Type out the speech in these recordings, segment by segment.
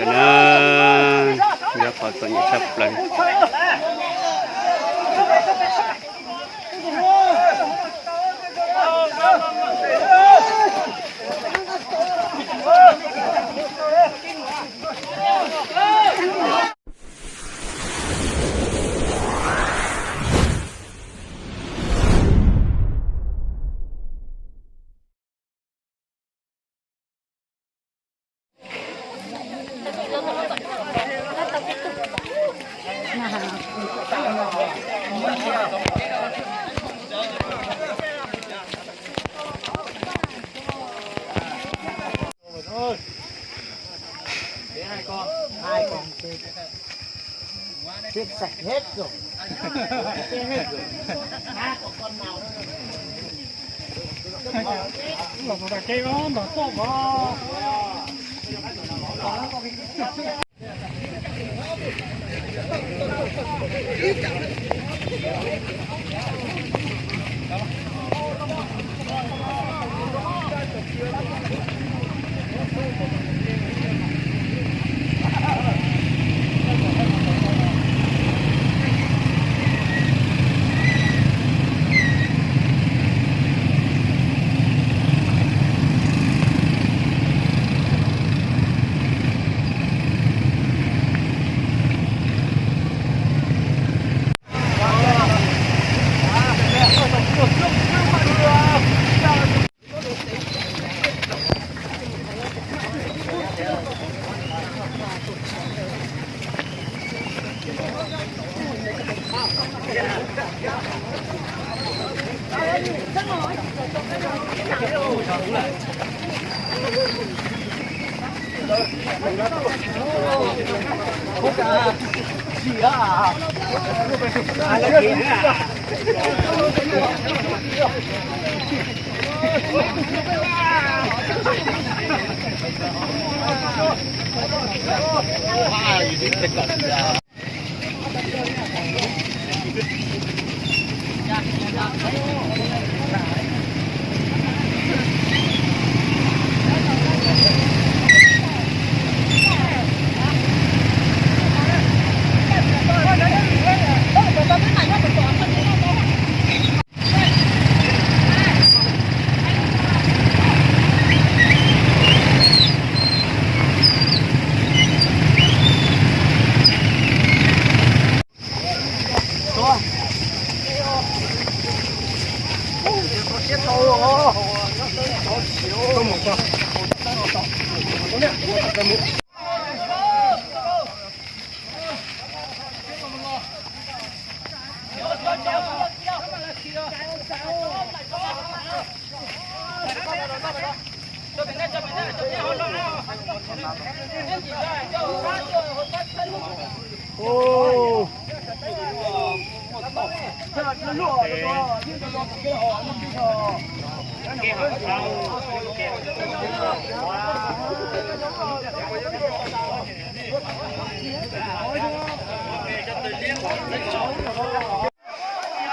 Na, yog qhov txom nyem tshaj plaws. Chết sạch hết rồi. Chết hết rồi. Lột một cái đó mà tốt quá.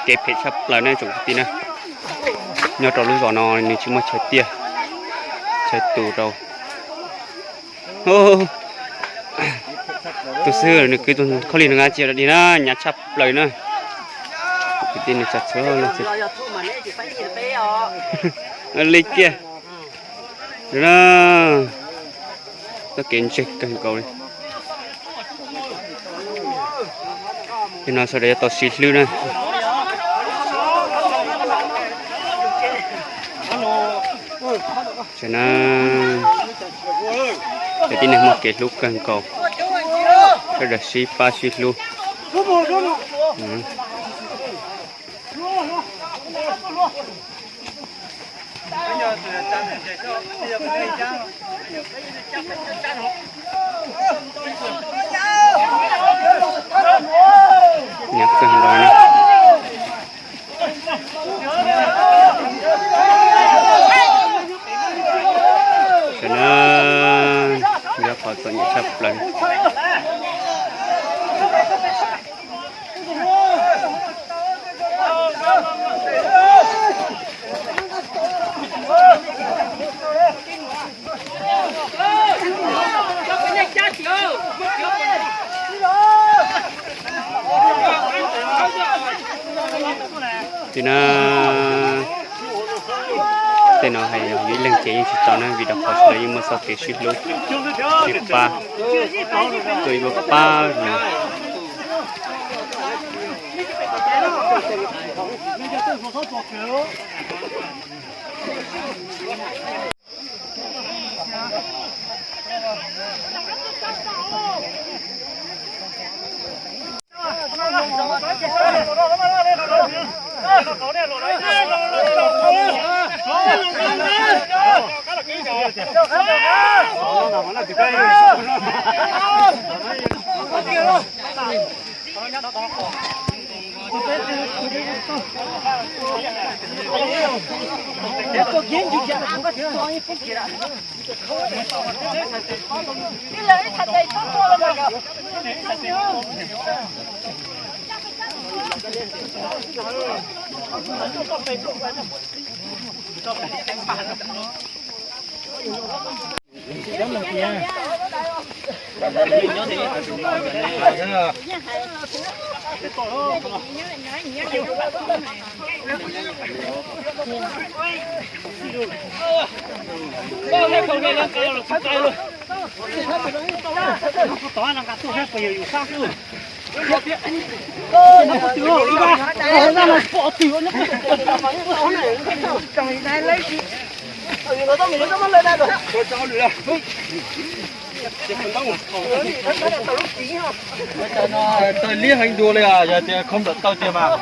Kev phem tshaj plaws na tsoom kwv tij na. Nyob rau lub zos no nws tsis muaj chaw tiaj chaw tus rau. Tus xwb nws kwv tus khaub lig nws nqa cia rau dig na, hnyav tshaj plaws na. Kwv tij nws txhua leej txhua tus li kiag. Txoj kev ntseg kawg nkaus li. Tej no sawv daws yuav tau sib hlwb na. Tam na, cov tib neeg muaj kev hlub kawg nkaus, sawv daws sib pab sib hlub. Hnyav kawg nkaus li. Tam na, yog qhov txom nyem tshaj plaws. Tim no, tej no hais yog yus ib leeg ces yeej tsis tau na, vim rau qhov sawv daws yeej muaj txoj kev sib hlub, sib pab, tuaj ib lub pab no. Tawg liab heev dua li, yog tias khoob ntawm tawg tiag mas.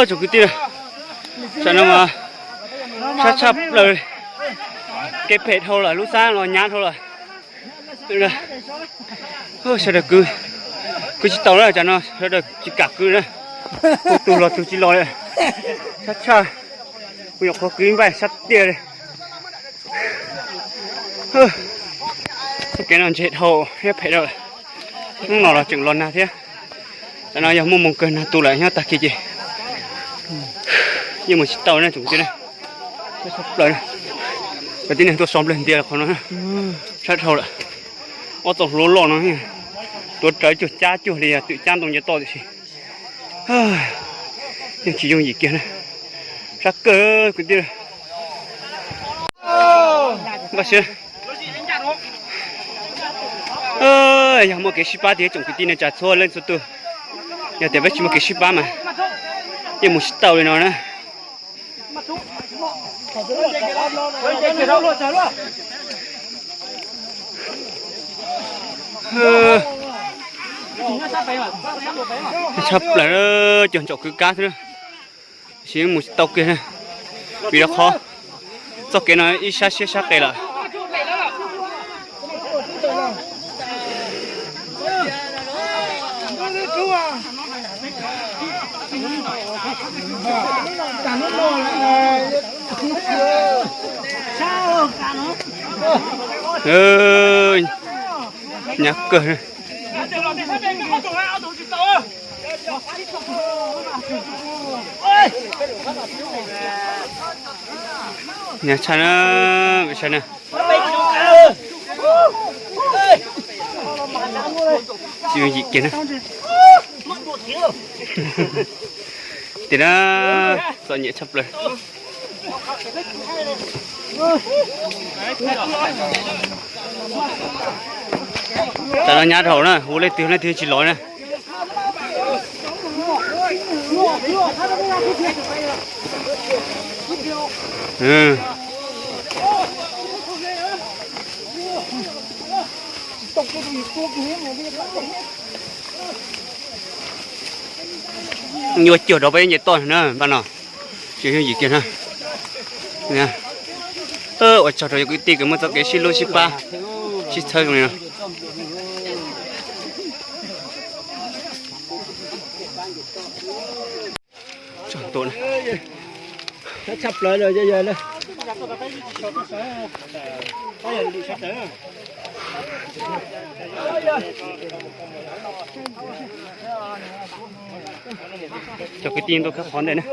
Tsoom kwv tij, tam no mas sab tshaj plaws, kev phem dhau lawm, lub xab los nyab dhau lawm. Sawv daws kwv, kwv tsis tau na, tam no sawv daws tsis kam kwv na, tus los tus tsis los li. Sab tshaj, kuv nyuam qhuav kwv npaij sab tiag li. Txoj kev no ntse dhau thiab phem dhau lawm. Hnub no los tseem los nag thiab. Tam no yog muaj moos kawg nag tu lawm nyob tag kis ces yeej mus tsis tau na tsoom kwv tij na. Sab plaws na, cov tib neeg tuaj so nplawg ntias qhov no, sab dhau lawm. Ob txoj hlua loj no tuav rawv cuag cab cuag li twm cab ntoo nce toj tiam sis yeej tsis yooj yim kiag na. Sab kawg kwv tij. Npaj siab, yog muaj kev sib pab tiag tsoom kwv tij neej tsa txhua leej txhua tus. Yog tias peb tsis muaj kev sib pab mas yeej mus tsis tau li no na. Tshaj plaws, cuag ntsaum kwv kab xwb. Tab sis mus tsis tau kiag na, vim rau qhov txoj kev no ib sab siab sab qis lawm. Nyab kawg. Nyab tshaj na, saib na. Tsis yooj yim kiag na. Tias na, txom nyem tshaj plaws. Tam no nyab dhau na, hu leej twg leej twg tsis los na. Nyuaj cuag rau peb nce toj na npaj no. Tsis yooj yim kiag na. Ua tsaug rau cov kwv tij kws muaj txoj kev sib hlub sib pab, sib txhawb zoo li no. Tshaj plaws. Cov kwv tij ntuj khawb qhov ntej na.